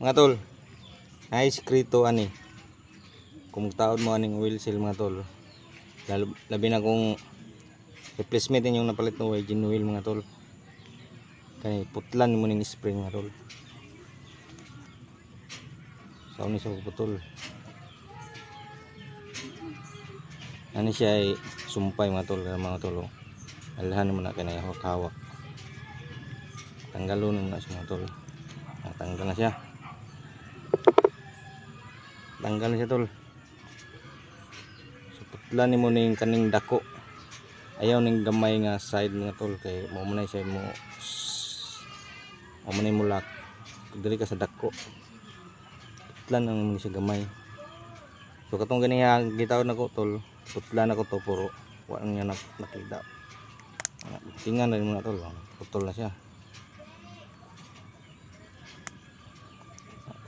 Mga tol, nice krito ani. Kung taod mo aning oil seal mga tol, labi na kung replacement inyong napalit no way genuine mga tol. Kani putlan mo ning spring mga tol. Sa ni sa putol. Ani siya ay sumpay mga tol, mga tol. Oh. Alhan mo na kay hawak-hawak. Tanggalon mo na siya mga tol. Tanggal na siya. Tanggal na siya tol. So putlan nimo ning kaning dako. Ayaw ning gamay nga side mga tol kay mao man siya mo mao man mo lock. Diri ka sa dako. Putlan ang mo siya gamay. So katong ganiha gitawon nako tol, putlan nako to puro wa niya nakita. Tingan na mo na tol, putol na siya.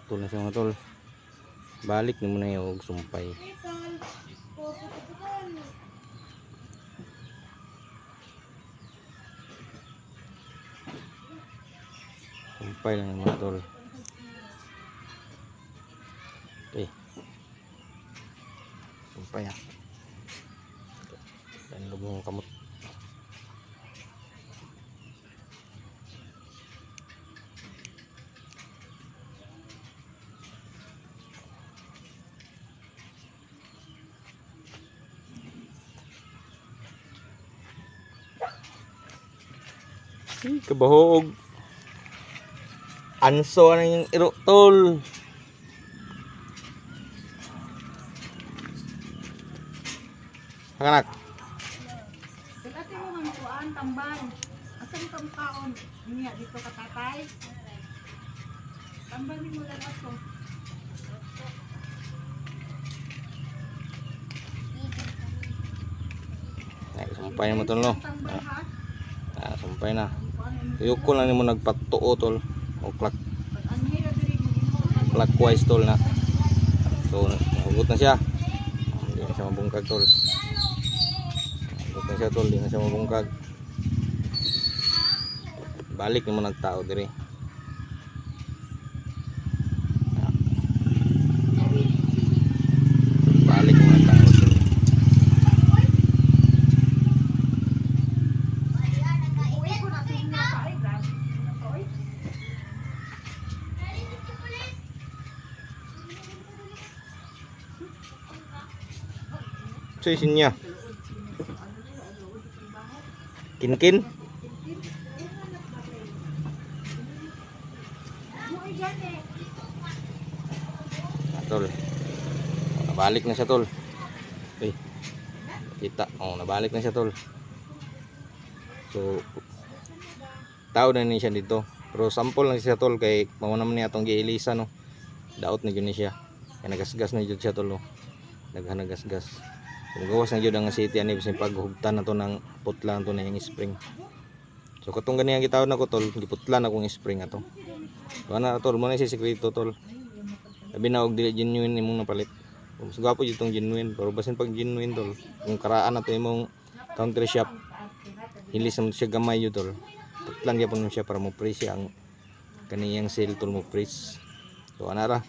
Putol na siya mga tol. Balik nimo na yung sumpay. Sumpay lang mga tol. Okay. Sumpay ha. Dan lubong kamot. Kabahoog. Anso na yung iro tol. Hakanak. Dati mo man kuan tamban. Asan kang kaon? Niya dito ka tatay. Tamban nimo lang ato. Ay, sumpay mo tol no. Ah, sumpay na. Tuyok ko lang nimo nagpatuo tol. O clockwise tol na. So nahugot na siya. Hindi na siya mabungkag tol. Nahugot na siya tol, hindi na siya mabungkag. Balik nimo nagtao diri. Balik nimo nagtao diri. Soy sinya. Kinkin. Tol. Oh, nabalik na siya tol. Uy. Kita. Oh, nabalik na siya tol. So tao na ni siya dito. Pero sample lang siya tol kay mao naman niya atong giilisa no. Daot na gyud ni siya. Kay nagasgas na gyud siya tol no. Daghan nagasgas. So, gawas na gyud ang city ani bisan paghugtan na to ng putla na to na yung spring. So katong ganiang gitawon nako tol, giputla na akong spring ato. So ana tol, mo na si sekreto tol. Labi na og dili genuine imong napalit. Mas gwapo jud tong genuine, pero basin pag genuine tol, kung karaan na to imong counter shop, hilis naman siya gamay jud tol. Putlan gyapon mo siya para mo press ang kaniyang seal tol mo press. So ana ra.